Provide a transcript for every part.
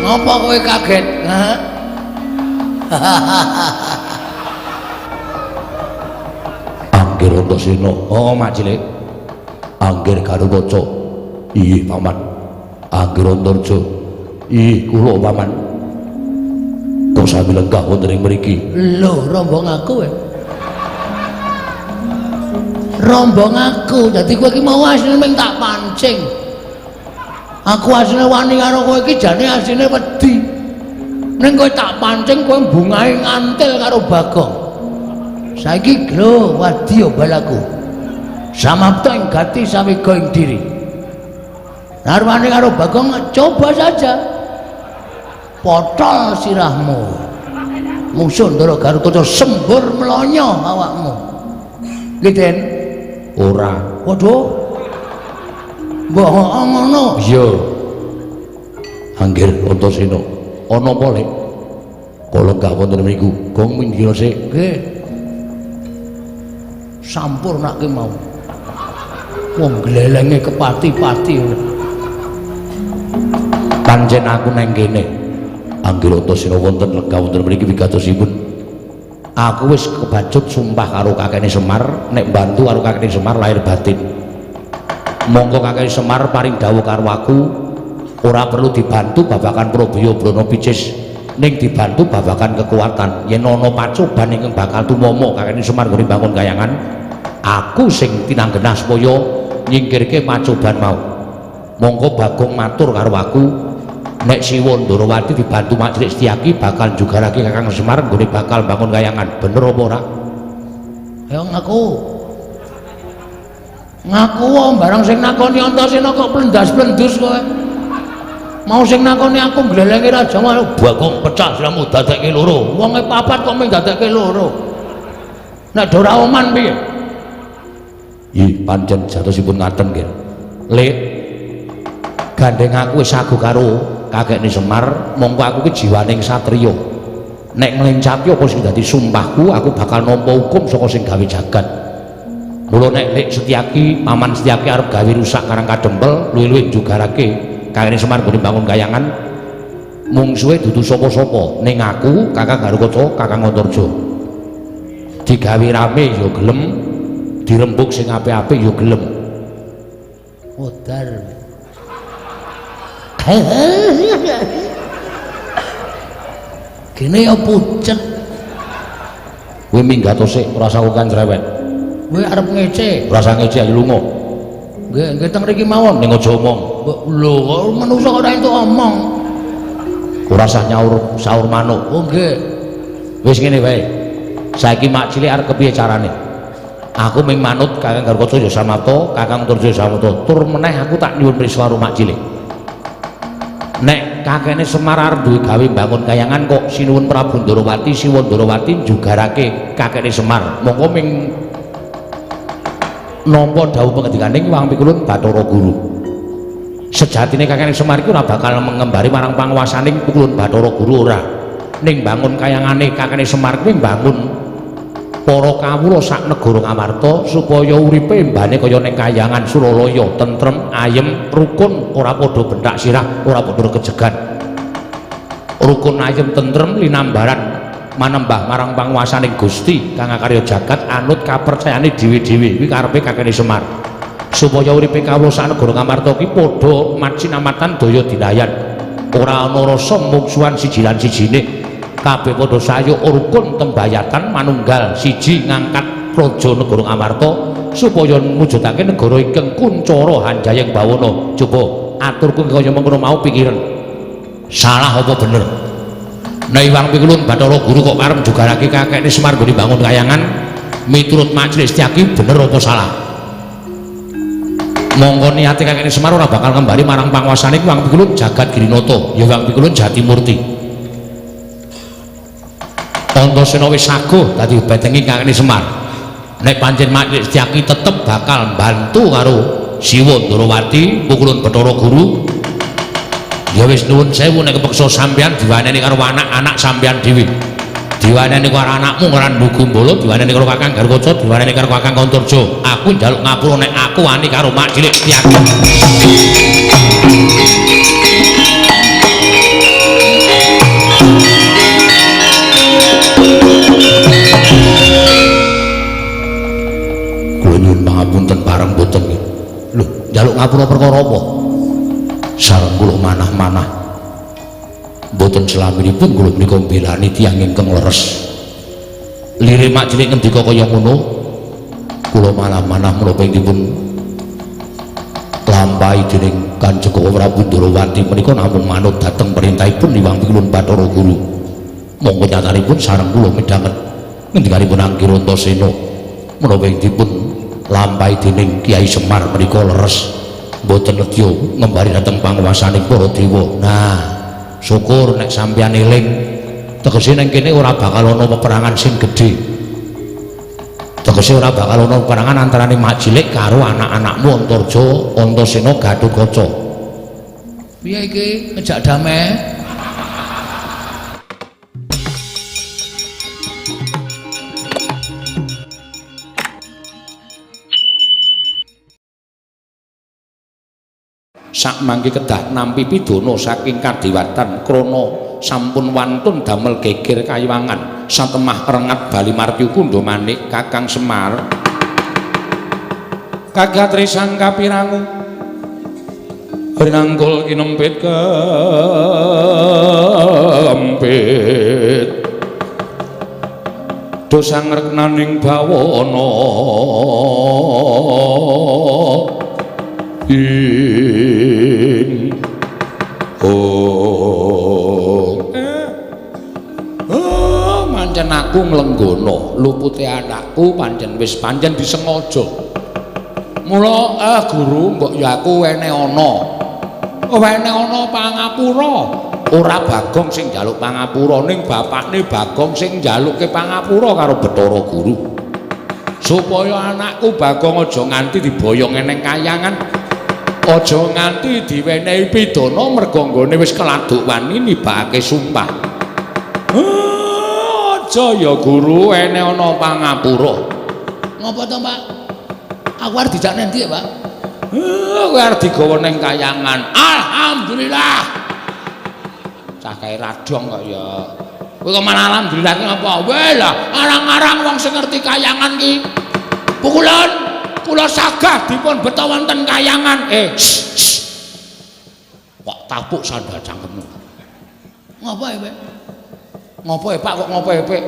Ngapa kowe kaget? Hah? Anggir Antasena. Oh, Mak Cilik. Anggir Garukaca. Iya, Paman. Anggir Antarja. Iya, kula Paman. Kok sami lenggah wonten ing mriki? Lho, rombong aku. Rombong aku. Dadi kowe iki mau asline mung tak pancing. Aku asline wani karo kowe iki jane asline wedi. Ning kowe tak pancing kowe bungahe ngantil karo Bagong. Saiki lho wadya balaku. Samapta ing gati sawega ing diri. Narwane karo Bagong coba saja. Potol sirahmu. Musuh Ndara Garukaca sembur mlonyo awakmu. Nggih, Den. Ora. Waduh. Mbah ngono. Iya. Anggir Antasena. Ana apa, Lek? Kala lenggah wonten mriku. Gong minggir sik. Nggih. Sampurnake mau. Wong glelenge kepati-pati. Pancen aku nang kene. Anggir Antasena wonten lenggah wonten mriki wigatosipun. Aku wis kebacut sumpah karo kakene Semar nek mbantu karo kakene Semar lahir batin. Monggo kakene Semar paring dawuh karo aku ora perlu dibantu babagan Probaya Brana Picis ning dibantu babagan kekuatan. Yen ana pacoban ingkang bakal tumama kakene Semar nggone bangun kayangan, aku sing tinanggenah supaya nyingkirke pacoban mau. Monggo Bagong matur karo aku nek Siwa Ndarawati dibantu Mak Cilik Setyaki bakal njugarake Kakang Semar nggone bakal bangun kayangan. Bener apa ora? Ayo ngaku. Ngaku wae barang sing nakoni Antasena kok plendas-plendus kowe. Mau sing nakoni aku glelenge raja mau Bagong pecah siramu dadekke loro. Wonge papat kok mung dadekke loro. Nek ora oman piye? Ih, pancen jatosipun ngaten nggih. Lek gandeng aku wis sagu karo kakekne Semar, mongko aku ki jiwaning satriya. Nek nglencati apa sing dadi sumpahku, aku bakal nampa hukum saka sing gawe jagat. Mula nek Lek Setyaki, Paman Setyaki arep gawe rusak Karang Kadempel, luwih-luwih njugarake kakekne Semar nggone bangun kayangan, mungsuhe dudu sapa-sapa, ning aku, Kakang Garukaca, Kakang Antarja. Digawe rame ya gelem, dirembug sing apik-apik ya gelem. Modar. Gene ya pucet. Kowe minggat sik, ora usah kokan cerewet. Kowe arep ngece. Ora usah ngece, ayo lunga. Nggih, nggih teng mriki mawon. Ning aja omong. Lho, kok manungsa ora entuk omong. Ora usah nyaur saur manuk. Oh nggih. Wis ngene wae. Saiki Mak Cilik arep kepiye carane? Aku ming manut Kakang Garukaca ya Samapta, Kakang Antarja ya Samapta. Tur meneh aku tak nyuwun prisa karo Mak Cilik. Nek kakekne Semar arep duwe gawe bangun kayangan kok sinuwun Prabu Ndarawati, Siwa Ndarawati njugarake kakekne Semar. Mongko ming nampa dawuh pangendikaning Wang Pikulun Bathara Guru. Sejatine kakekne Semar iki ora bakal mengembari marang panguwasaning Pikulun Bathara Guru ora. Ning bangun kayangane kakekne Semar kuwi mbangun para kawula sak negara Ngamarta supaya uripe mbane kaya ning kayangan Suralaya, tentrem, ayem, rukun, ora padha benthak sirah, ora padha kejegan. Rukun, ayem, tentrem linambaran manembah marang panguwasaning Gusti kang akarya jagat anut kapercayane dhewe-dhewe. Kuwi karepe kakene Semar. Supaya uripe kawula sak negara Ngamarta ki padha macinamatan daya dinayan. Ora ana rasa mungsuhan siji lan sijine. Kabeh padha sayuk rukun tembayatan manunggal siji ngangkat praja negara Ngamarta supaya mujudake negara ingkang kuncara hanjayeng bawana. Coba aturku kaya mengkono mau pikiran. Salah apa bener? Nek Iwang Pikulun Bathara Guru kok karep njugarake kakekne Semar nggone bangun kayangan miturut Mak Cilik Setyaki bener apa salah? Mongko niate kakekne Semar ora bakal ngembari marang panguwasane Iwang Pikulun Jagat Girinata, ya Iwang Pikulun Jatimurti. Antasena wis saguh dadi betengi kakekne Semar. Nek pancen Mak Cilik Setyaki tetep bakal mbantu karo Siwa Ndarawati Pikulun Bathara Guru, ya wis nuwun sewu nek kepeksa sampeyan diwaneni karo anak-anak sampeyan dhewe. Diwaneni karo anakmu Randhu Gumbala, diwaneni karo Kakang Garukaca, diwaneni karo Kakang Antarja. Aku njaluk ngapura nek aku wani karo Mak Cilik Setyaki. Njaluk ngapura perkara apa? Sareng kula manah-manah. Mboten selaminipun kula menika mbelani tiyang ingkang leres. Lire Mak Cilik ngendika kaya ngono, kula manah-manah menapa ing dipun lampahi dening Kanjeng Prabu Ndorowati menika namung manut dhateng perintahipun Hyang Pikulun Bathara Guru. Monggo nyatanipun sareng kula midhanget ngendikanipun Angger Antasena menapa ing dipun lampahi dening Kyai Semar menika leres mboten nedya ngembari dhateng panguwasaning para dewa. Nah, syukur nek sampeyan eling, tegese ning kene ora bakal ana peperangan sing gedhe. Tegese ora bakal ana peperangan antarane Mak Cilik karo anak-anakmu Antarja, Antasena, Gatotkaca. Piye iki ngejak damai? Sakmangke kedah nampi pidana saking kadewatan krana sampun wantun damel geger kayiwangan satemah rengat bali martyu kundha manik Kakang Semar. Kagatrisang kapirangu rinangkul kinempit kempit dosa ngreknaning bawana ing oh oh pancen aku nglenggono lupute anakku pancen wis pancen disengaja. Mula guru mbok ya aku wene ana pangapura. Ora Bagong sing njaluk pangapura, ning bapakne Bagong sing njalukke pangapura karo Bathara Guru supaya anakku Bagong aja nganti diboyong ning kayangan, aja nganti diwenehi pidana merga nggone wis keladuk wani nibake sumpah. Aja ya guru, ene ana pangapura. Ngopo to, Pak? Aku arep dijak nang ndi, Pak? Kowe arep digawa ning kayangan. Alhamdulillah. Cah kae radong kok ya. Kowe kok malah alhamdulillah ki ngapa? Weh lah, arang-arang wong sing ngerti kayangan ki. Pukulan kula sagah dipun beta wonten kayangan. Kok tapuk sandal cangkemmu. Ngopo ya, Pak? Ngopo ya, Pak? Kok ngopo ya, Pak?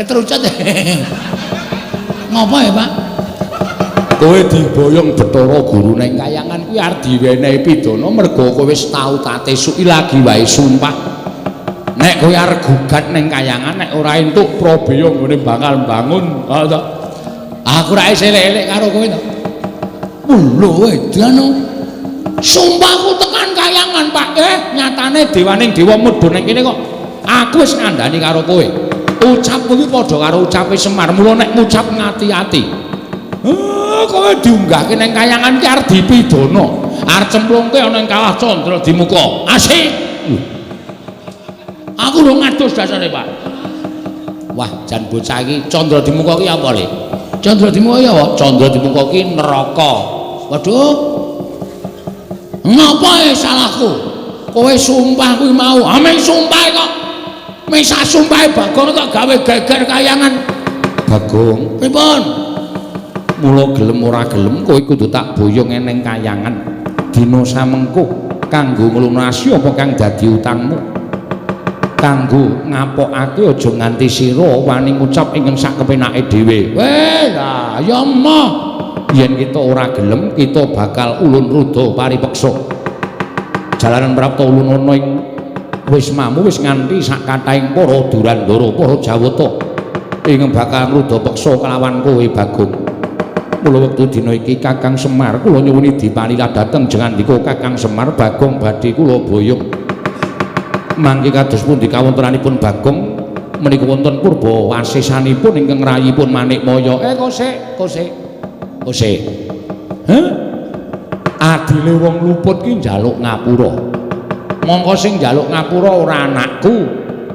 Terucat. Ngopo ya, Pak? Kowe diboyong Bathara Guru ning kayangan kuwi arep diwenehi pidana merga kowe wis tau tate suki lagi wae sumpah. Nek kowe arep gugat ning kayangan nek ora entuk prabeya nggone bakal mbangun. Ha to. Aku ra isih elek-elek karo kowe to. Lho edan. Sumpahku tekan kayangan, Pak. Nyatane dewaning dewa mudhun ning kene kok. Aku wis ngandani karo kowe. Ucapku iki padha karo ucape Semar. Mula nek ngucap ngati-ati. Kowe diunggahke ning kayangan ki arep dipidana. Arep cemplungke ana ing kawah Candra Dimuka. Asik. Aku urung ngadus dasare, Pak. Wah, jan bocah iki Candra Dimuka ki apa, Le? Candra Dimuka ya apa? Candra Dimuka ki neraka. Waduh. Ngapa salahku? Kowe sumpah kuwi mau. Ameng sumpah kok. Mesa sumpahe Bagong kok gawe geger kayangan. Bagong, pripun? Mula gelem ora gelem kowe kudu tak boyong eneng kayangan dina samengko kanggo nglunasi apa kang dadi utangmu. Kanggo ngapokake aja nganti sira wani ngucap ingkang sak kepenake dhewe. Weh, lah ya emoh. Yen kita ora gelem kita bakal ulun ruda paripeksa. Jalanan prapta ulun ana ing wismamu wis nganti sak kathahing para Durandara, para Jawata ingkang bakal ngruda peksa kelawan kowe Bagong. Mula wektu dina iki Kakang Semar kula nyuwuni dipalilah dhateng jengandika Kakang Semar Bagong badhe kula boyong. Mangke kados pundi kawontenanipun Bagong menika wonten purba wasesanipun ingkang rayipun Manikmaya. Kosek, kosek. Kosek. Heh? Adile wong luput ki njaluk ngapura. Mongko sing njaluk ngapura ora anakku,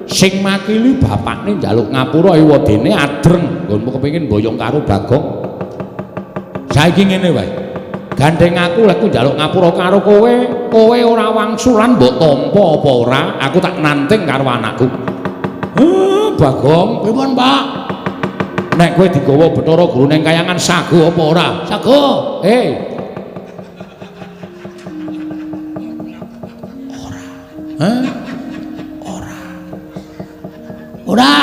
sing makili bapakne njaluk ngapura ewadene adreng nggonmu kepengin boyong karo Bagong. Saiki ngene wae. Gandeng aku lek njaluk ngapura karo kowe, kowe ora wangsulan mbok tampa apa ora, aku tak nanting karo anakku. Bagong, pripun, Pak? Nek kowe digawa Bathara Guru ning kayangan sago apa ora? Sago. Ora. Hah? Ora. Ora.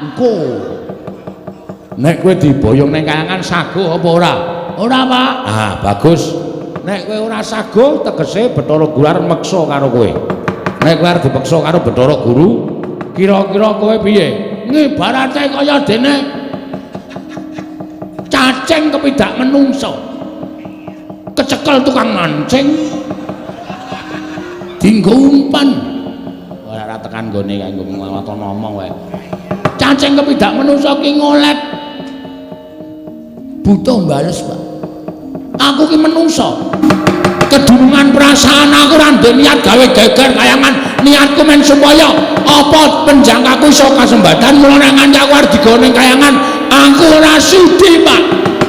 Engko. Nek kowe diboyong ning kayangan sago apa ora? Ora, Pak. Ah, bagus. Nek kowe ora sago tegese Bathara Guru arep meksa karo kowe. Nek kowe arep dipeksa karo Bathara Guru, kira-kira kowe piye? Ngibarate kaya dene cacing kepidak menungso. Kecekel tukang mancing. Dinggo umpan. Ora tekan nggone kanggo waton ngomong wae. Cacing kepidak menungso ki ngolet. Butuh bales, Pak. Aku ki menungso. Kedunungan perasaan aku ora ndek niat gawe geger kayangan. Niatku men supaya apa penjangkaku iso kasembatan mula nek nganti aku arep digawa ning kayangan, aku ora sudi, Pak.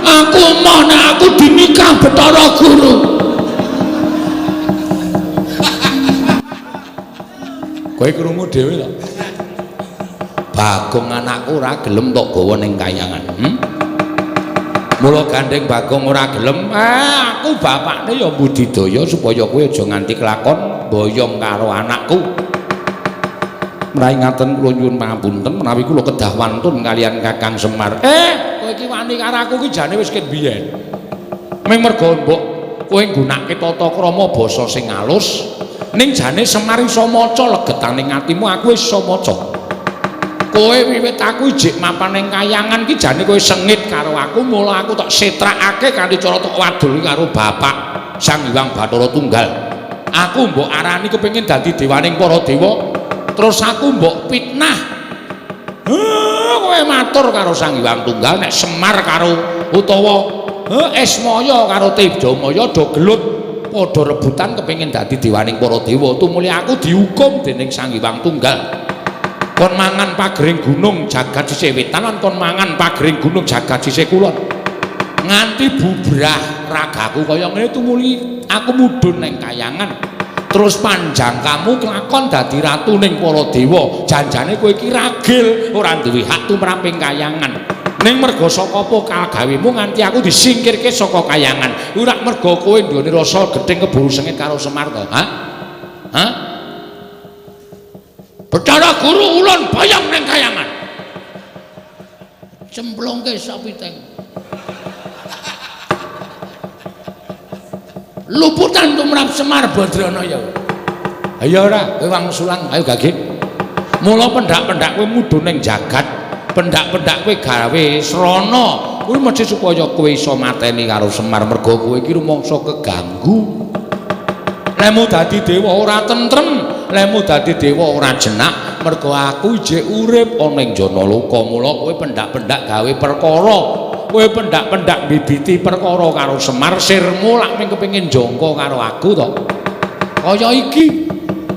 Aku emoh nek aku dinikah Bathara Guru. Kowe krungu dhewe to? Bagong anakku ora gelem tok gawa ning kayangan. Mula gandeng Bagong ora gelem, aku bapakne ya budidaya supaya kowe aja nganti kelakon boyong karo anakku. Menawi ngaten kula nyuwun pangapunten menawi kula kedah wantun kalian Kakang Semar. Kowe iki wani karo aku iki jane wis ket biyen. Ming mergo mbok kowe nggunakake tata krama basa sing alus, ning jane Semar iso maca legetane atimu, aku wis iso maca. Kowe wiwit aku ijik mapan ning kayangan ki jane kowe sengit karo aku, mula aku tok setrakake kanthi cara tok wadul karo bapak Sang Hyang Bathara Tunggal. Aku mbok arani kepengin dadi dewaning para dewa, terus aku mbok fitnah. Kowe matur karo Sang Hyang Tunggal nek Semar karo utawa Esmaya karo Tejamaya do gelut padha rebutan kepengin dadi dewaning para dewa. Tumuli aku dihukum dening Sang Hyang Tunggal. Kon mangan pagering gunung jagat sisih wetan lan kon mangan pagering gunung jagat sisih kulon. Nganti bubrah ragaku kaya ngene tumuli aku mudhun ning kayangan. Terus panjang kamu kelakon dadi ratu ning para dewa. Janjane kowe iki ragil ora duwe hak tumrap ing kayangan. Ning merga saka apa kagawemu nganti aku disingkirke saka kayangan. Ora merga kowe nduweni rasa gething keburu sengit karo Semar to? Hah? Hah? Bathara Guru ulun boyong ning kayangan. Cemplungke sapiteng. Luputan tumrap Semar Badranaya. Ayo ora, kowe wangsulan, ayo gage. Mula pendak-pendak kowe mudhun ning jagat, pendak-pendak kowe gawe srana. Kuwi mesti supaya kowe iso mateni karo Semar merga kowe iki rumangsa keganggu. Lemu dadi dewa ora tentrem, lemu dadi dewa ora jenak, mergo aku ijik urip ana ing Janaloka. Mula kowe pendak-pendak gawe perkara, kowe pendak-pendak mbibiti perkara karo Semar, sirmu lak mung kepengin jangka karo aku to. Kaya iki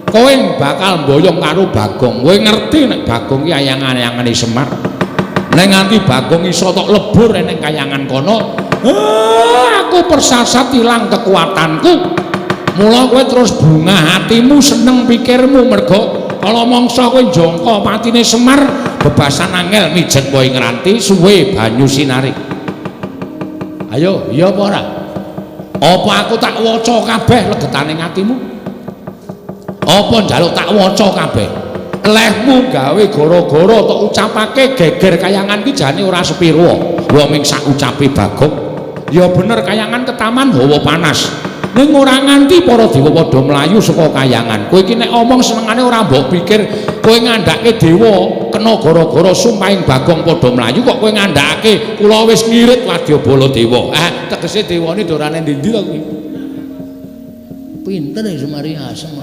kowe bakal mboyong karo Bagong. Kowe ngerti nek Bagong ki ayang-ayangane Semar. Nek nganti Bagong iso tok lebur ning kayangan kono, aku persasat ilang kekuatanku. Mula kowe terus bunga hatimu, seneng pikirmu mergo kala mangsa kowe njangka patine Semar, bebasan angel mijet wae ngranti suwe banyu sinari. Ayo, iya apa ora? Apa aku tak waca kabeh legetane atimu? Apa njaluk tak waca kabeh? Lehmu gawe gara-gara tok ucapake geger kayangan ki jane ora sepiro. Wong ming sak ucape Bagong. Ya bener kayangan ketaman hawa panas. Ning ora nganti para dewa padha mlayu saka kayangan. Kowe iki nek omong senengane ora mbok pikir, kowe ngandhake dewa kena gara-gara sumpahing Bagong padha mlayu kok kowe ngandhakake kula wis ngirit wadyabala dewa. Tegese dewane dorane ndi-ndi to kuwi? Pinter ya Semari Asem.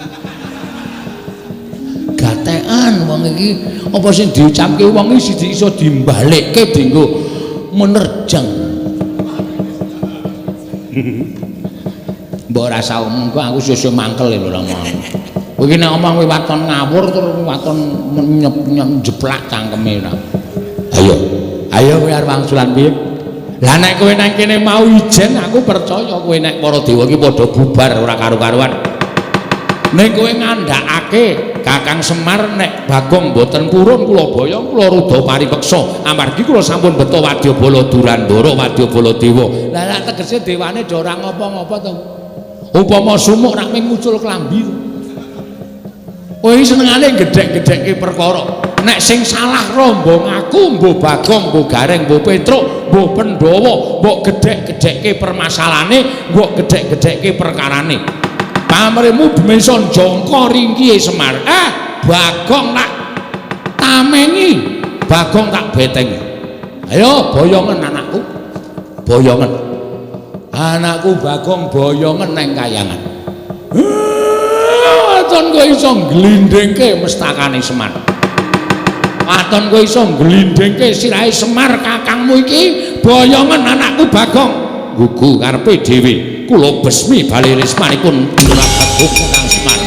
Gatekan wong iki apa sing diucapke wong iki siji iso dimbalekke dienggo menerjang. Mbok ora usah omong kok aku sesuk mangkel lho ora omong. Kowe iki nek omong kowe waton ngawur terus waton njeplak cangkeme ora. Ayo. Ayo kowe arep wangsulan piye? Lah nek kowe nang kene mau ijen aku percaya kowe nek para dewa iki padha bubar ora karu-karuan. Nek kowe ngandhakake Kakang Semar nek Bagong mboten purun kula boyong kula rudha paripeksa amargi kula sampun beto wadyabala Durandara wadyabala dewa. Lah lak tegese dewane do ora ngopo-ngopo to. Upama sumuk rak mung ngucul klambi. Kowe iki senengane gedhek-gedhekke perkara. Nek sing salah rombong aku, mbuh Bagong, mbuh Gareng, mbuh Petruk, mbuh Pandhawa, mbok gedhek-gedhekke permasalahane, mbok gedhek-gedhekke perkarane. Pamrihmu bemesa jangka ringkihe Semar. Bagong tak tamengi, Bagong tak betengi. Ayo boyongen anakku. Boyongen. Anakku Bagong boyongen nang kayangan. Waton kowe iso nglindhingke mestakane Semar. Waton kowe iso nglindhingke sirahe Semar kakangmu iki, boyongen anakku Bagong. Gugu karepe dhewe. Kula besmi bali rismanipun Lurah Bagong Kakang Semar.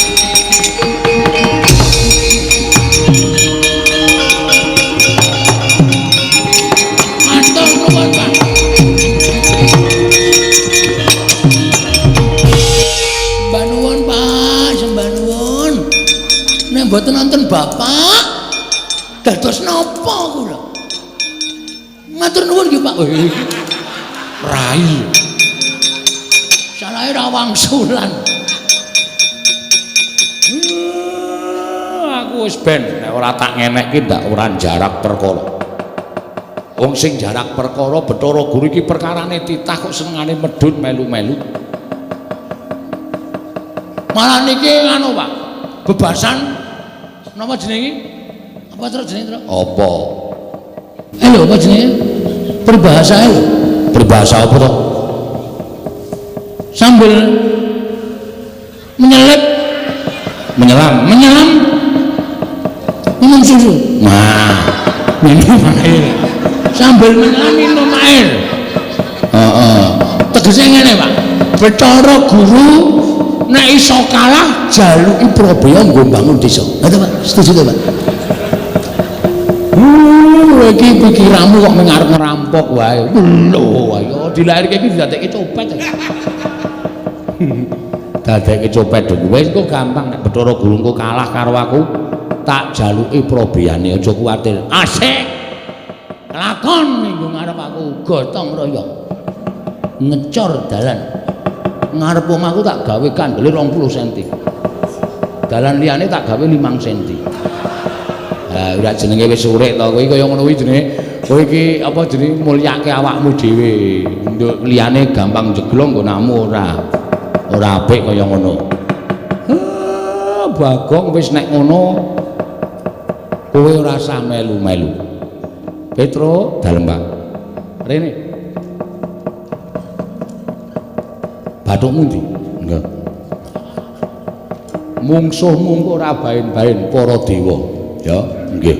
Matur nuwun, Pak. Sembah nuwun, Pak, sembah nuwun. Nek mboten nonton Bapak, dados napa kula? Matur nuwun nggih, Pak. Rai. Salahe ra wangsulan. Aku wis ben nek ora tak ngenekke ndak ora jarak perkara. Wong sing jarak perkara Bathara Guru iki perkarane titah kok senengane medhun melu-melu. Malah niki anu, Pak. Bebasan napa jenenge? Apa terus jenenge, Tru? Apa? Lho, apa jenenge? Peribahasa lho. Peribahasa apa to? Sambil menyelip, menyelam, menyelam minum susu. Nah, minum air. Sambil menyelam minum air. Heeh. Tegese ngene, Pak. Bathara Guru nek iso kalah jaluki Prabeya nggo mbangun desa. Ngoten, Pak. Setuju to, Pak? Iki pikiranmu kok mung arep ngerampok wae. Lho, ayo dilairke iki didadekke copet. Dadekke copet dong. Wis engko gampang nek Bathara Guru engko kalah karo aku, tak jaluki probeyane, aja kuwatir. Asik. Lakon minggu ngarep aku gotong royong. Ngecor dalan. Ngarep omahku tak gawe kandele 20 cm. Dalan liyane tak gawe 5 cm. Ha ora jenenge wis urip to kowe kaya ngono kuwi jenenge. Kowe iki apa jenenge mulyake awakmu dhewe. Nduk liyane gampang jeglong nggonamu ora. Ora apik kaya ngono. Bagong wis nek ngono kowe ora usah melu-melu. Petro dalem, Pak. Rene. Bathukmu ndi? Nggih. Mungsuhmu engko ora baen-baen para dewa. Ya, nggih.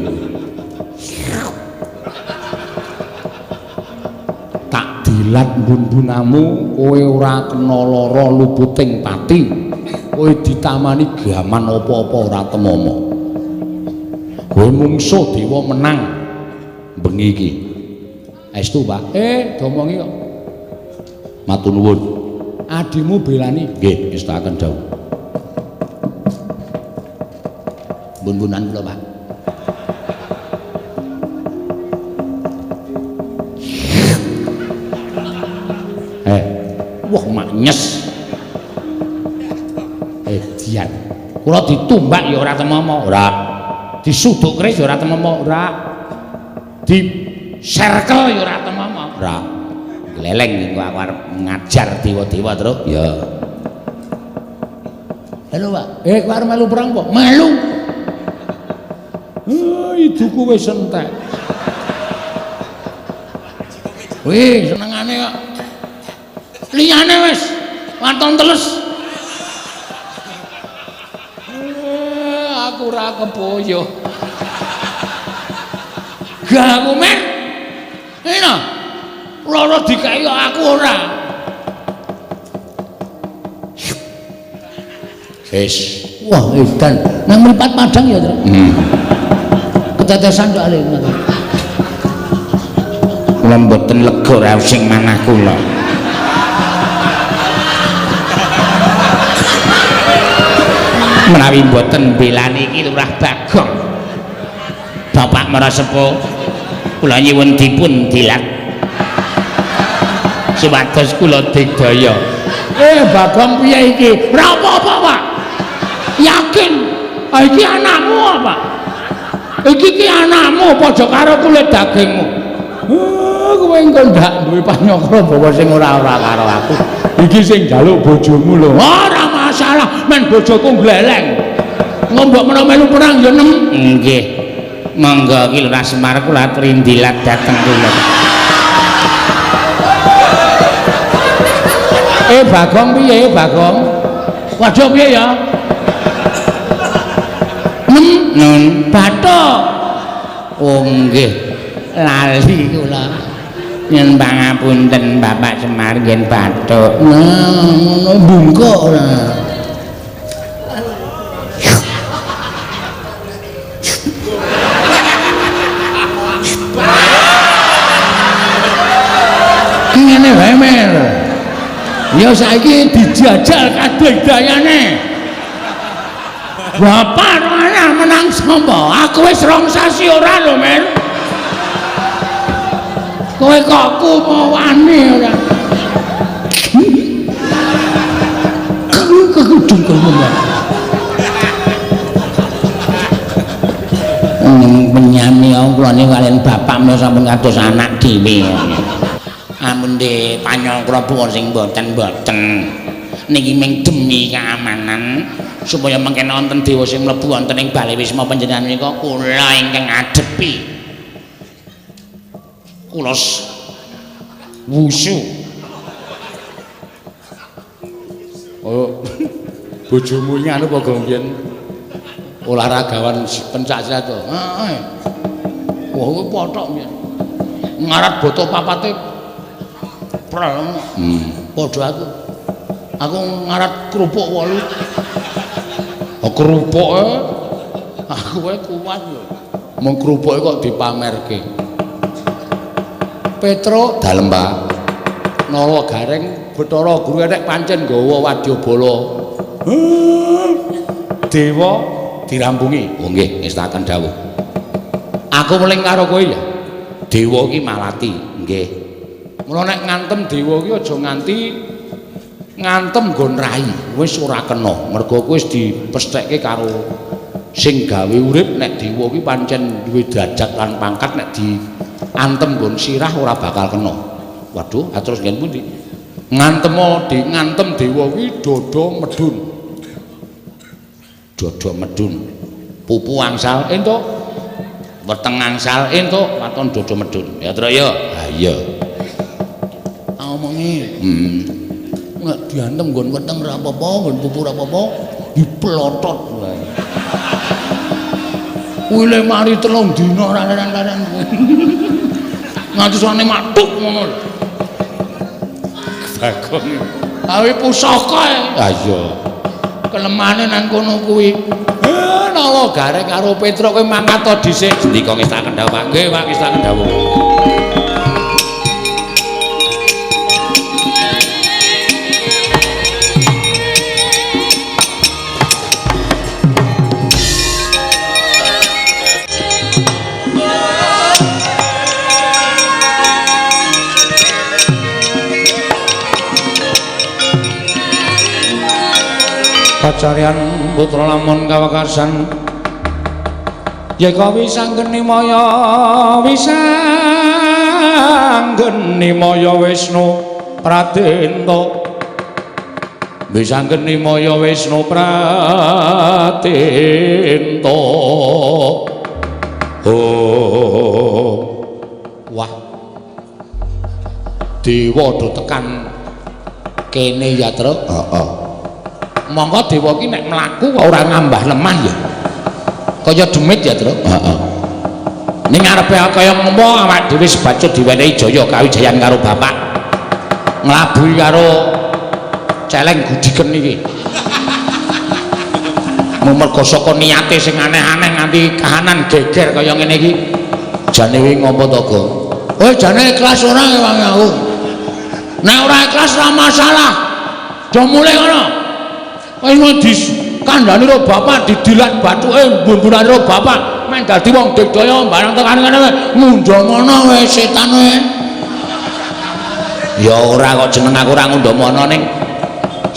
Tak dilat mbun-mbunamu, kowe ora kena lara luputing pati. Kowe ditamani gaman apa-apa ora temomo. Kowe mungsuh dewa menang bengi iki. Estu, Pak. Domongi kok. Matur nuwun. Adimu belani. Nggih, ngestakaken dawuh. Bun-bunan kula, Pak. Wah maknyes. Dian. Kula ditumbak ya ora temomo, ora. Disuduk keris ya ora temomo, ora. Diserkel ya ora temomo, ora. Gleleng engko aku arep ngajar dewa-dewa, Truk. Ya. Halo, Pak. Kowe arep melu perang apa? Melu. Iduku wis entek. Wih, senengane kok. Liyane wis waton teles. Aku ora kepoyo. Gak aku men. Ngene. Loro dikeki kok aku ora. Wis. Wah, edan. Nang mripat padang ya, Tru. Ketetesan soalé ngono. Kula mboten lega raos sing manah kula. Menawi mboten belani iki Lurah Bagong. Bapak Marasepuh kula nyuwun dipun dilat supados kula digdaya. Bagong piye iki? Ora apa-apa, Pak. Yakin. Ah, iki anakmu apa? Iki ki anakmu padha karo kulit dagingmu. Kowe engko ndak duwe panyokra bawa sing ora-ora karo aku. Iki sing njaluk bojomu lho. Ora masalah, men bojoku gleleng. Engko mbok menawa melu perang ya nem. Nggih. Monggo ki Lurah Semar kula aturi ndilat dhateng kula. Bagong piye, Bagong? Waduh piye ya? Nem Nun bathuk. Oh nggih. Lali kula. Nyuwun pangapunten Bapak Semar nggih bathuk. Nah, ngono bungkuk ora. Ngene wae, Mer. Ya saiki dijajal kadigdayane. Bapak ora menang sapa? Aku wis 2 sasi ora lho, Mer. Kowe kok kumawane ora? Kekudung kowe. Penyami kula niku kaliyan bapak menika sampun kados anak dhewe. Amun de panyangkra buwa sing mboten-mboten. Niki ming demi keamanan supaya mengken wonten dewa sing mlebu wonten ing bale wisma panjenengan menika kula ingkang ngadepi. Kula wusu. Oh, bojomu iki anu apa Gong biyen olahragawan pencak silat to? Heeh. Wah, kuwi pothok biyen. Ngarat boto papate prel. Padha aku. Aku ngarat kerupuk 8. Oh, kerupuke aku wae kuat lho. Mung kerupuke kok dipamerke. Petro dalem, Pak. Nala Gareng Bathara Guru enek pancen nggawa wadyabala. Dewa dirampungi. Oh nggih, ngestaken dawuh. Aku weling karo kowe ya. Dewa iki malati, nggih. Mula nek ngantem dewa iki aja nganti ngantem nggon rai, wis ora kena. Mergo kowe wis dipesthekke karo sing gawe urip nek dewa iki pancen duwe derajat lan pangkat nek diantem nggon sirah ora bakal kena. Waduh, terus nggen pundi? Ngantemo di ngantem dewa kuwi dada medhun. Dada medhun. Pupu angsal entuk. Weteng angsal entuk, waton dada medhun. Ya, Tru ya. Ha iya. Omongi. Nek diantem nggon weteng ora apa-apa, nggon pupu ora apa-apa, diplotot wae. Kuwi le mari 3 dina ora leren-leren. Nganti sane matuk ngono lho. Bagong. Awe pusaka e. Ha iya. Kelemane nang kono kuwi. Nala Gareng karo Petruk kowe mangkat to dhisik. Sendika ngestaken dawuh, Pak. Nggih, Pak, ngestaken dawuh. Pacaryan putra lamun kawekasan yeka wisanggeni maya wisanggeni maya Wisnu Pradenta wisanggeni maya Wisnu Pradenta. Oh wah, dewa do tekan kene ya, Truk. Heeh. Monggo dewa ki nek mlaku ora ngambah lemah ya. Kaya demit ya, Truk. Heeh. Ning ngarepe kaya ngopo awak dhewe sebacut diwenehi jaya kawijayan karo bapak. Nglabuhi karo celeng gudiken iki. Mergo saka niate sing aneh-aneh nganti kahanan geger kaya ngene iki. Jane wingi ngopo to, Gong? Oh, jane ikhlas ora ngewangi aku. Nek ora ikhlas ora masalah. Do mulih ngono. Kowe mau Kandhane ro bapak didilat bathuke bumbunane ro bapak men dadi wong digdaya barang tekan kene ngundhamana wae setan wae. Ya ora kok jeneng aku ora ngundhamana ning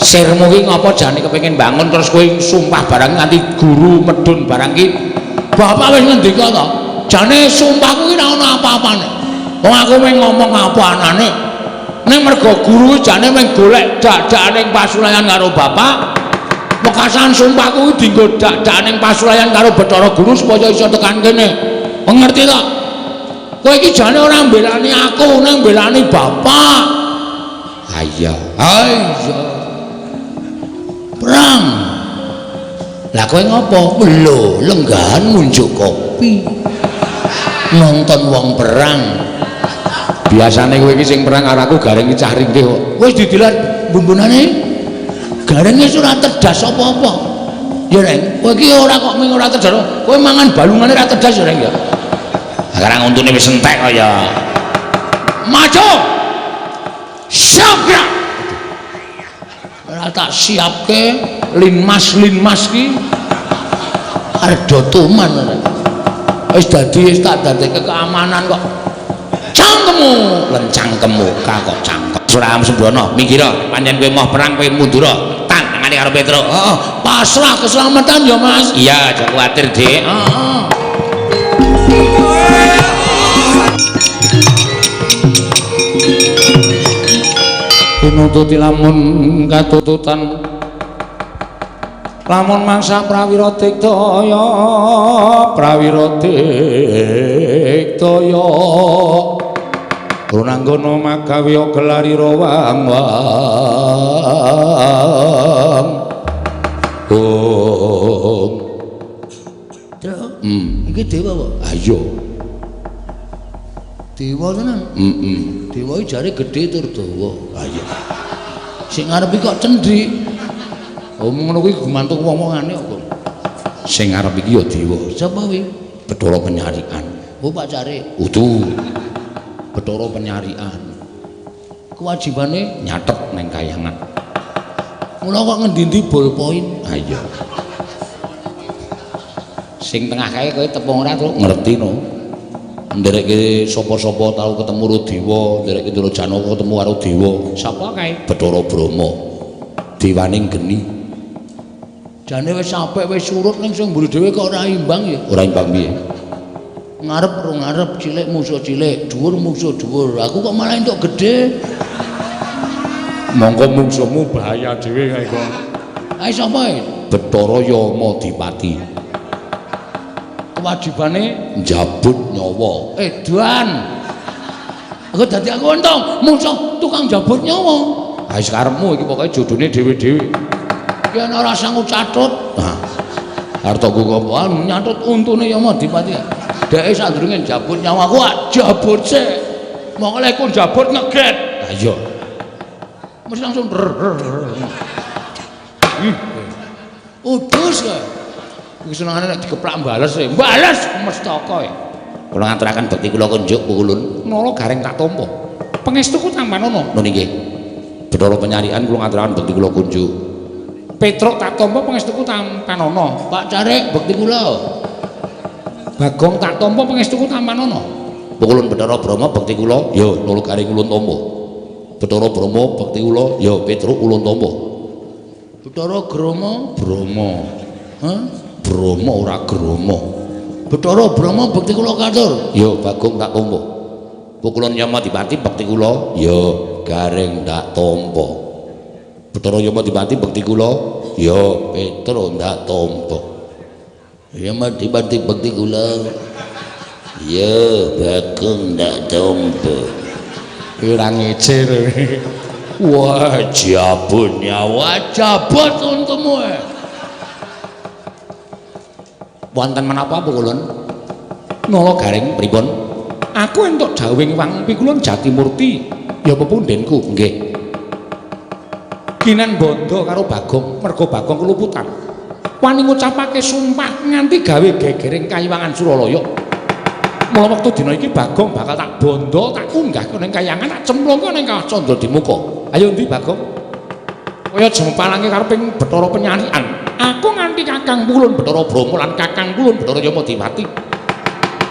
sirmu ki ngapa jane kepengin bangun terus kowe sumpah barang nganti guru medun barang ki. Bapak wis ngendika to. Jane sumpahku ki ora ono apa-apane. Wong aku mung ngomong apa anane. Ning mergo guru jane mung golek dak-dakane pasulayan karo bapak. Wekasan sumpahku ki dienggo dak-dakane pasulayan karo Bathara Guru supaya iso tekan kene. Ngerti to? Kowe iki jane ora mbelani aku, ning mbelani bapak. Ha iya. Ha iya. Perang. Lah kowe ngopo? Lho, lenggahan ngunjuk kopi. Nonton wong perang. Biasane kowe iki sing perang karo aku gareng iki cah ringkih kok. Wis didilat bumbunane. Gareng wis ora terdas apa-apa. Ya Reng, kowe iki ora kok mung ora terdas. Kowe mangan balungane ora terdas ya Reng ya. Sekarang untune wis entek kok ya. Maju. Siap gerak. Ora tak siapke linmas-linmas ki arep do tuman ora. Wis dadi wis tak dadekke keamanan kok. Cangkemmu, lencangkemmu kok cangkem. Surah Sembrono, minggir pancen kowe moh perang kowe mundura. Tangane karo Petruk. Heeh, pasrah keselamatan ya Mas. Iya, aja kuwatir, Dik. Heeh. Pinututi lamun katututan lamun mangsa prawira digdaya prawira digdaya runanggana magawe gelarira wang-wang. Oh. Truk. Iki dewa apa? Ayo. Dewa tenan. Heeh. Dewa iki jare gedhe tur dawa. Ha iya. Sing ngarep iki kok cendhik. Oh ngono kuwi gumantung wong-wongane kok. Sing ngarep iki ya dewa. Sapa kuwi? Bathara Penyarikan. Oh pacare. Udu. Bathara Penyarikan. Kewajibane nyatet neng kayangan. Mula kok ngendi-endi ballpoint. Ha iya. Sing tengah kae kowe tepung ora, Truk? Ngerti no. Nderekke sapa-sapa tau ketemu karo dewa, nderekke Ndara Janaka ketemu karo dewa. Sapa kae? Bathara Brahma. Dewaning geni. Jane wis apik wis surut ning sing mburi dhewe kok ora imbang ya. Ora imbang piye? Ngarep ro ngarep, cilik musuh cilik, dhuwur musuh dhuwur. Aku kok malah entuk gedhe. Monggo mungsuhmu bahaya dhewe kae kok. Ae sapa e? Bathara Yamadipati. Kewajibane njabut nyawa. Edan. Aku dadi aku untung musuh tukang jabut nyawa. Ha wis karepmu iki pokoke jodone dhewe-dhewe. Ki ana ora sanggup catut. Hah. Arep tok apa nyatut untune Yamadipati. Dheke sadurunge njabut nyawa aku jabut sik. Mongko lek ku njabut ngeget. Ha iya. Mesti langsung udus kae. Iki senengane nek dikeplak bales e. Bales mestaka e. Kula ngaturaken bekti kula kunjuk pukulun. Nala gareng tak tampa. Pangestuku tampanana. Nun inggih. Bathara Penyarikan kula ngaturaken bekti kula kunjuk. Petruk tak tampa pangestuku tampanana. Pak Carik bekti kula. Bagong tak tampa pangestuku tampanana. Pukulun Bathara Brahma bekti kula. Ya nala gareng ulun tampa. Bathara Brahma bekti kula. Ya Petruk ulun tampa. Bathara Grama Brahma. Hah? Brahma ora Grama. Bathara Brahma bekti kula katur. Ya Bagong tak tampa. Pukulun Yamadipati bekti kula. Ya gareng tak tampa. Bathara Yamadipati bekti kula. Ya Petruk tak tampa. Yamadipati bekti kula. Ya Bagong tak tampa. Ora ngece. Wah, jabut nyawa, jabut untumu. Wonten menapa pukulun? Nala gareng pripun? Aku entuk dawuhing Wang Pikulun Jatimurti, ya pepundhenku. Nggih. Ginen bondo karo Bagong, merga Bagong keluputan. Wani ngucapake sumpah nganti gawe gegering kayiwangan Suralaya. Mula wektu dina iki Bagong bakal tak bondo, tak unggahke ning kayangan, tak cemplungke ning Kawah Candra Dimuka. Ayo ndi Bagong? Kaya jempalange kareping Bathara Penyarikan. Aku nganti Kakang Pulun Bathara Brahma lan Kakang Pulun Bathara Yamadipati.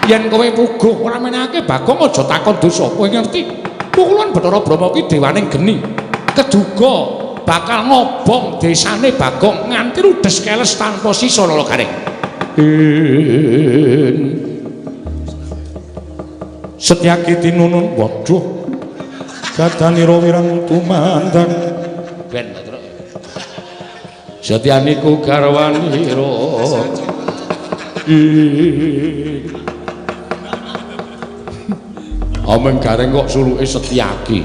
Yen kowe puguh ora menehake Bagong aja takon dosa. Kowe ngerti? Pukulun Bathara Brahma kuwi dewaning geni. Keduga bakal ngobong desane Bagong nganti rudes keles tanpa sisa lolo garing. Setyaki tinunun waduh gadanira wirang tumandang ben terus Setyaniku garwanira Ameng gareng kok suluke Setyaki.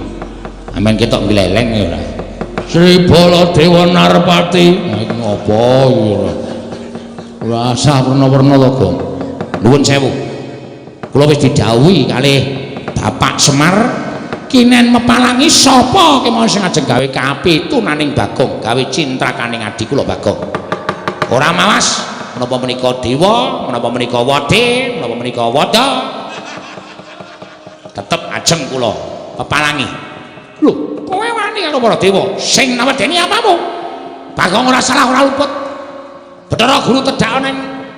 Amen ketok gleleng ya ora. Sri Baladewa Narpati. Iki ngopo iki ora? Ora asah werna-werna to, Gong. Nuwun sewu. Kula wis didhawuhi kalih Bapak Semar kinen mepalangi sapa kemawon sing ajeng gawe kapitunaning Bagong, gawe cintrakaning adi kula Bagong. Ora mawas menapa menika dewa, menapa menika wade, menapa menika wada. Tetep ajeng kula pepalangi. Lho, kowe wani karo para dewa sing nawedeni apamu? Bagong ora salah ora luput. Bathara Guru tedhak ning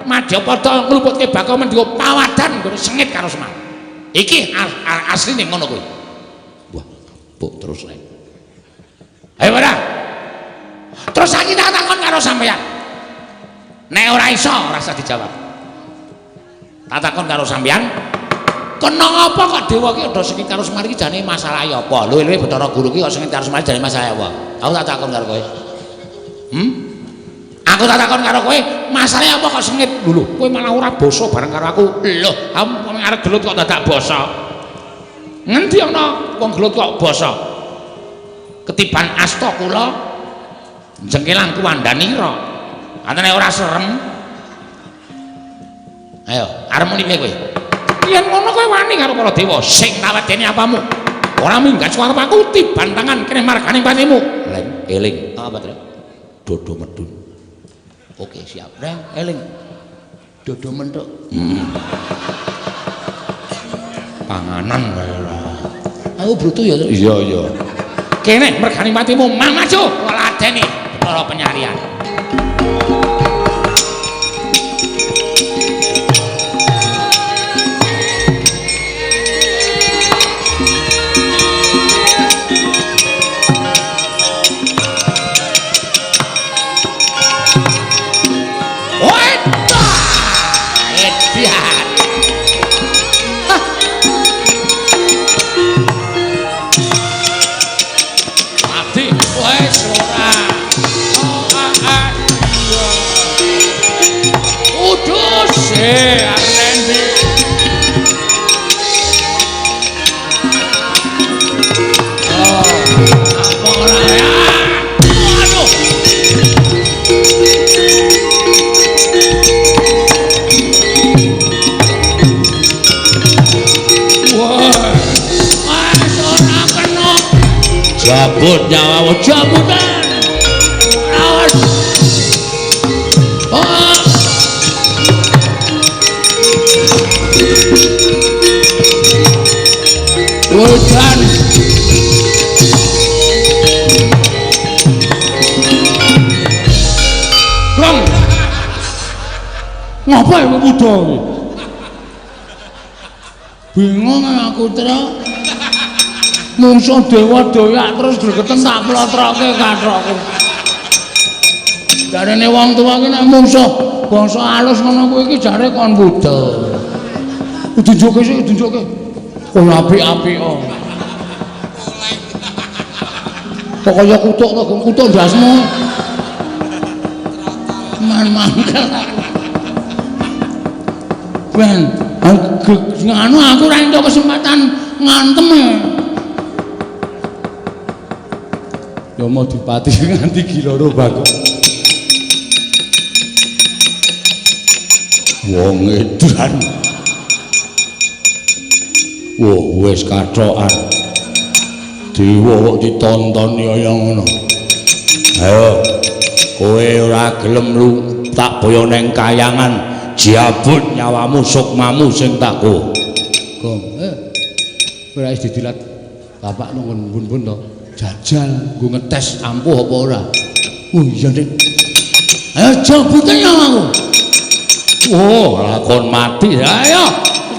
Madyapada ngluputke Bagong mendika pawadan nggone sengit karo Semar. Iki asline ngono kuwi. Wah, buk terus rek. Ayo ora. Terus saiki tak takon karo sampeyan. Nek ora iso ora usah dijawab. Tak takon karo sampeyan, kena apa kok dewa ki udah sengit karo Semar iki jane masalahe apa? Luwe-luwe Bathara Guru ki kok sengit karo Semar jane masalahe apa? Aku tak takon karo kowe. Aku tak takon karo kowe, masalahe apa kok sengit? Lho, kowe malah ora basa bareng karo aku. Lho, aku arep gelut kok dadak basa. Ngendi ana wong gelut kok basa? Ketiban asta kula jengkelang kuwandanira. Antene ora serem. Ayo, arep muni piye kowe? Yen ngono kowe wani karo para dewa sing tawedeni apamu? Ora minggat suara aku tiban tangan kene marganing patimu. Leng, eling. Apa, Tru? Dodo medun. Oke, siap. Reng, eling. Dodo mentuk. Panganan kae ora. Aku brutu ya, Tru. Iya, iya. Kene mergane patimu mang maju ladeni Bathara penyarian. Jabut nyawamu, jabutan. Awas. Oh. Udan. Gong. Ngapa iku wuda iki? Bingung aku, Tru. Mungsuh dewa doyak terus gregeten tak plotroke kathokku. Jarene wong tuwa ki nek mungsuh bangsa alus ngono kuwi iki jare kon budhel. Tunjuke sik, tunjuke. Koyo apik-apik kok. Kok kaya kutuk to, kutuk ndasmu. Man mangkel aku. Ben, anu aku ora entuk kesempatan ngantem. Yamadipati nganti giloro Bagong. Wong edan. Wah, wis kathokan. Dewa kok ditontoni kaya ngono. Ayo, kowe ora gelem lu tak boyo neng kayangan, jabut nyawamu sukmamu sing tak go. Gong, ora wis didilat bapak nunggu bun-bun to. Jajal nggo ngetes ampuh apa ora. Oh iya, Dik. Ayo jabute nyawaku. Oh, lakon mati. Ayo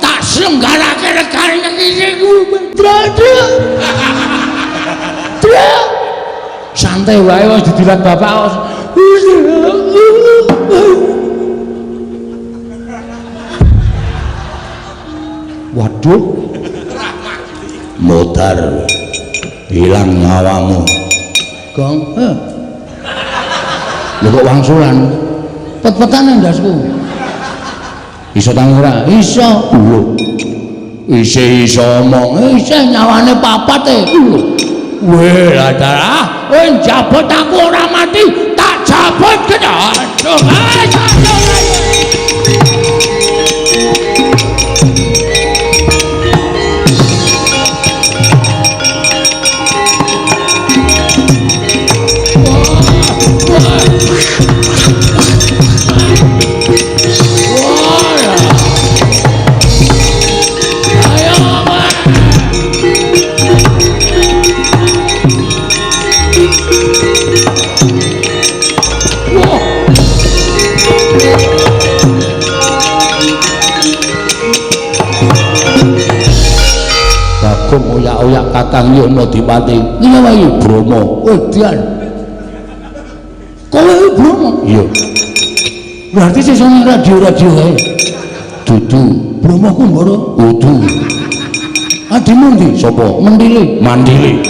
tak selenggarake regane iki ku. Draduk. Draduk. Santai wae wis didilat bapak. Waduh. Modar. Hilang nyawamu. Gong. Heh. Lho kok wangsulan? Pet-petan ndasku. Iso tangi ora? Iso. Lho. Isih iso omong. Isih nyawane papat e. Lho. Weh, lah kowe njabut aku ora mati, tak jabut kena. Aduh, aduh. Bagong oyak-oyak Kakang Yamadipati. Iya wae Bromo. Edan. Kowe iki Bromo? Iya. Berarti sing nang radio-radio kae. Dudu. Bromo ku mboro. Kudu. Adimu ndi? Sapa? Mendile. Mandile.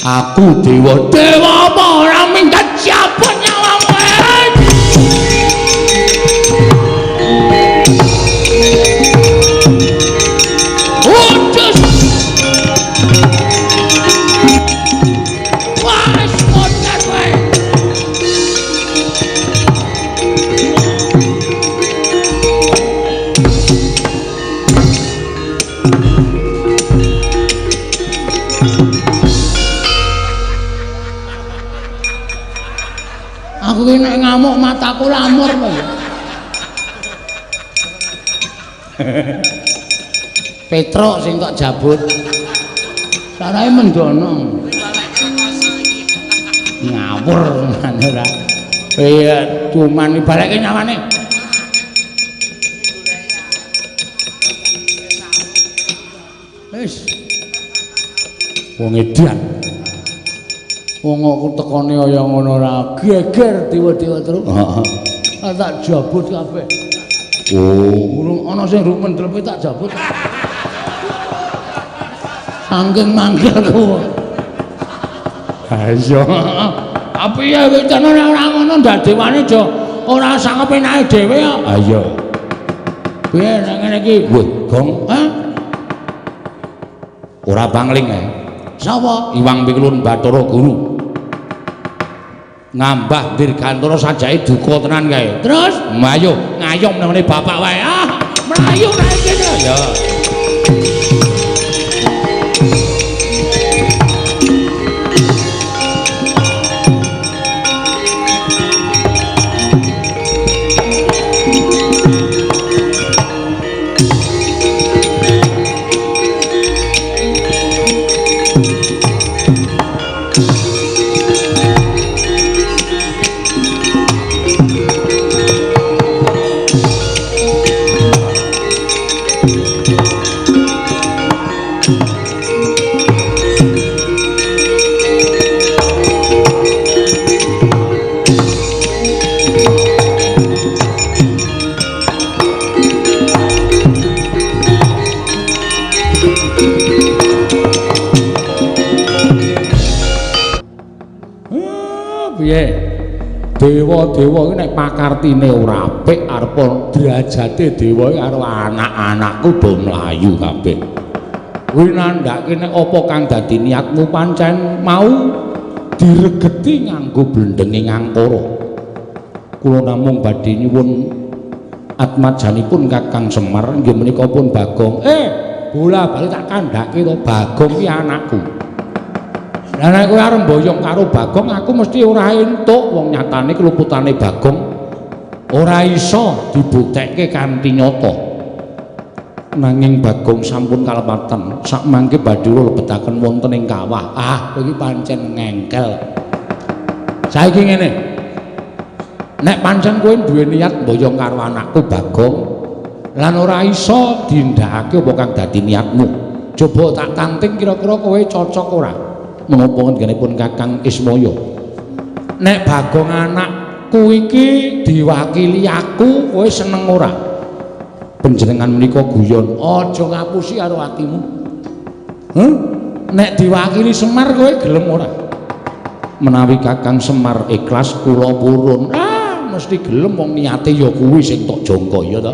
Aku dewa. Dewa apa ora minggat jabut nyawamu. Aku ki nek ngamuk mataku lamur kowe. Petruk sing tok jabut. Sarahe mendono. Ngawur ngene ora. Iya, cuman ibarake nyawane. Wis. Wong edan. Wong aku tekone kaya ngono ora geger dewa-dewa terus. Heeh. Tak jabut kabeh. Oh, urung ana sing rung mendlepe tak jabut. Saking mangkelku. Ha iya. Tapi ya wetane ora ngono ndak dewane aja ora sak penake dhewe kok. Ha iya. Piye nek ngene iki? Wah, Gong. Hah? Ora pangling ae. Sapa? Iwang Pikulun Bathara Guru. Ngambah dirgantara sajake duka tenan kae. Terus? Ayo ngayom nang ngene bapak wae. Ah, mlayu nek kene. Ya. Dewa-dewa iki nek pakartine ora apik arep derajate dewa iki karo anak-anakku do mlayu kabeh. Kuwi nandhake nek apa kang dadi niatmu pancen mau diregeti nganggo blendenge ngangkara. Kula namung badhe nyuwun atmajanipun Kakang Semar inggih menika pun Bagong. Bola bali tak kandhake to Bagong ki anakku. Lah nek kowe arep mboyong karo Bagong aku mesti ora entuk, wong nyatane keluputane Bagong ora iso dibuktekke kanthi nyata. Nanging Bagong sampun kalepatan, sakmangke badhe kula lebetaken wonten ing kawah. Ah, kowe iki pancen ngengkel. Saiki ngene. Nek pancen kowe duwe niat mboyong karo anakku Bagong lan ora iso dindakake apa kang dadi niatmu. Coba tak tanting kira-kira kowe cocok ora? Menapa ngenipun Kakang Ismaya? Nek Bagong anakku iki diwakili aku, kowe seneng ora? Panjenengan menika guyon, aja ngapusi karo atimu. Huh? Nek diwakili Semar kowe gelem ora? Menawi Kakang Semar ikhlas kula purun. Ah, mesti gelem wong niate ya kuwi sing tok jangka ya ta.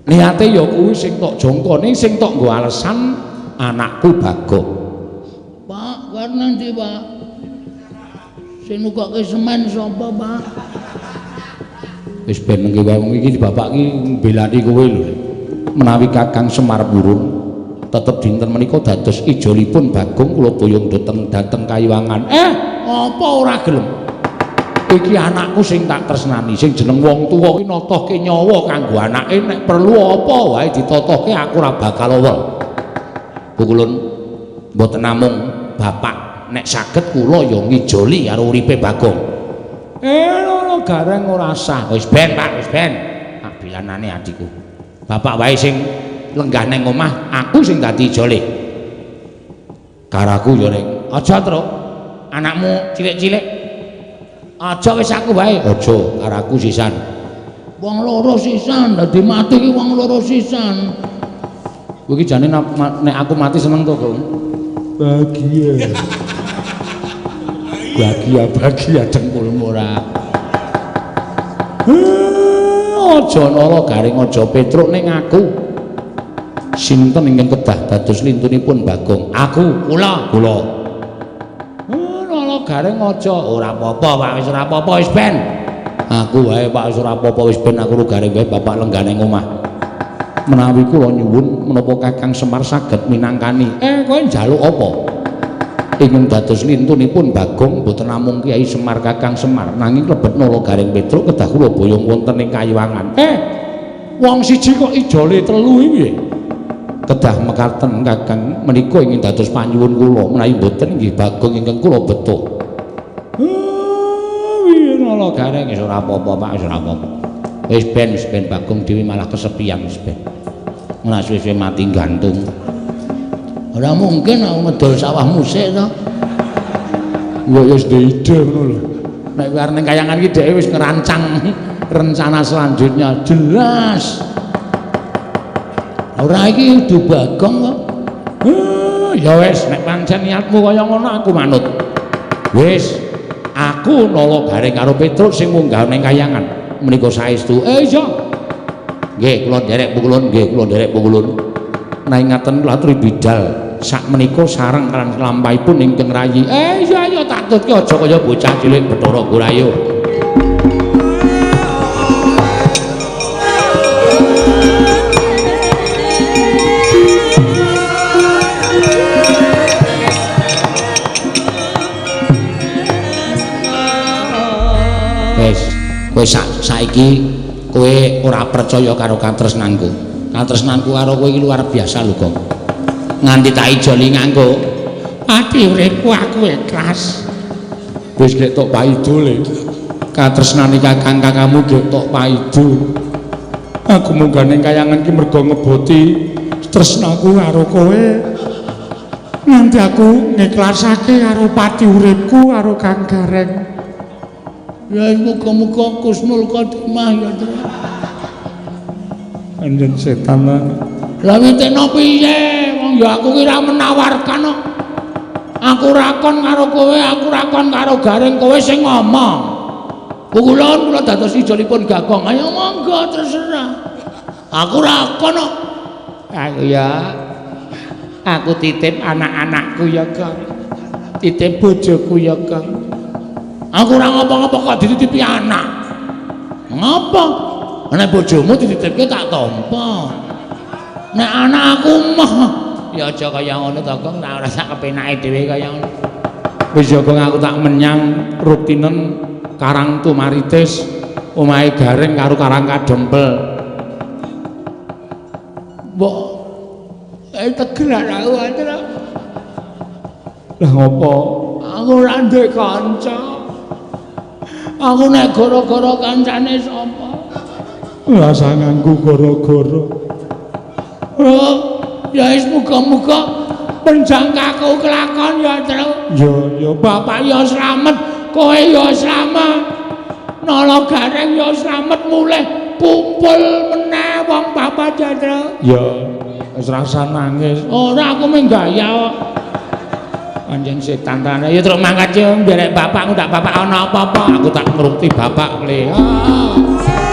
Niate ya kuwi sing tok jangka, ning sing tok nggo alesan anakku Bagong. Pak, kowe nanti, Pak. Sing nukokke semen sapa, Pak? Wis ben mengki wae wong iki bapak iki mbelani kowe lho. Menawi Kakang Semar purun, tetep dinten menika dados ijolipun Bagong kula boyong dhateng Kayiwangan. Apa ora gelem? Iki anakku sing tak tresnani, sing jeneng wong tuwa iki notohke nyawa kanggo anake, nek perlu apa wae ditotohke aku ora bakal owel. Pukulun mboten namung bapak, nek saged kula ya ngijoli karo uripe Bagong. Lho gareng ora sah. Wis ben, Pak, wis ben. Tak bilanane adikku. Bapak wae sing lenggah nang omah, aku sing dadi ijole. Karaku ya ning. Aja, Truk. Anakmu cilik-cilik. Aja wis aku wae. Aja, karaku sisan. Wong loro sisan, dadi mati ki wong loro sisan. Kowe iki jane nek aku mati seneng to, Gong? Bahagia. Bahagia dengkulmu ora. Aja nala garing, aja Petruk ning aku. Sinten ingkang kedah dados lintunipun Bagong? Aku, kula, kula. Nala garing aja, ora apa-apa, Pak, wis ora apa-apa wis ben. Aku wae, Pak, wis ora apa-apa wis ben aku garing wae bapak lenggah ning omah. Menawi kula nyuwun menapa Kakang Semar saged minangkani. Kowe njaluk apa? Ingin dados lintunipun Bagong mboten namung Kyai Semar Kakang Semar nanging lebet Nala Gareng Petruk kedah kula boyong wonten ing Kayiwangan. Wong siji kok ijole telu iki piye? Kedah mekaten Kakang menika ingin dados panyuwun kula, menawi mboten nggih Bagong ingkang kula beto. Piye Nala Gareng wis ora apa-apa, Pak, wis ora apa-apa. Wis ben Bagong dhewe malah kesepian wis ben. Ora suwe-suwe mati gantung. Ora mungkin aku ngedol sawah musik to. Ya wis duwe ide ngono lho. Nek kowe arep ning kayangan iki dheke wis ngerancang rencana selanjutnya jelas. Ora iki kudu Bagong kok. Ya wis nek pancen niatmu kaya ngono aku manut. Wis, aku Nala Gareng karo Petruk sing munggah ning kayangan. Menika saestu. Iya. Nggih, kula nderek pukulun, nggih kula nderek pukulun. Nanging ngaten kula aturi bidal sak menika sareng lan lampahipun ingkang rayi. Iya iya tak tutke aja kaya bocah cilik Bathara Gurayo. Wis, kowe saiki kowe ora percaya karo katresnanku. Katresnanku karo kowe iki luar biasa lho, Gong. Nganti tak ijoli nganggo ati uripku aku ikhlas. Wis gek tok paido le. Katresnane kakang kakangmu gek tok paido. Aku munggah ning kayangan ki mergo ngeboti tresnaku karo kowe. Nganti aku ngikhlasake karo pati uripku karo Kang Gareng. Ya muga-muga Kusnul Khotimah ya. Anjen setan. Lah witeno piye? Wong ya aku ki ora menawarkan kok. Aku ra kon karo kowe, aku ra kon karo Gareng, kowe sing ngomong. Pukulun kula dados ijolipun Bagong. Ayo monggo terserah. Aku ra kon kok. Aku ya. Aku titip anak-anakku ya, Kang. Titip bojoku ya, Kang. Aku ora ngapa-ngapa kok dititipi anak. Ngapa? Nek bojomu dititipke tak tampa. Nek anak aku mah ya aja kaya ngono to, Gong, tak ora sak kepenake dhewe kaya ngono. Wis ya, Gong, aku tak menyang rutinen Karang Tumaritis, omahe Gareng karo Karang Kadempel. Mbok tegeran aku, Tru. Lah ngopo? Aku ora duwe kanca. Aku nek gara-gara kancane sapa? Ora usah nganggo gara-gara. Oh, ya wis muga-muga penjangkaku kelakon ya, Tru. Ya, ya. Bapak ya slamet, kowe ya slamet. Nala Gareng ya slamet mulih kumpul meneh wong bapak ya, Tru. Ya, wis rasah nangis. Ora, aku mung gaya kok. Anjen setan tenan. Ya truk mangkat yo nderek bapak, ndak bapak ana apa-apa. Aku tak ngrungti bapak le. Ah.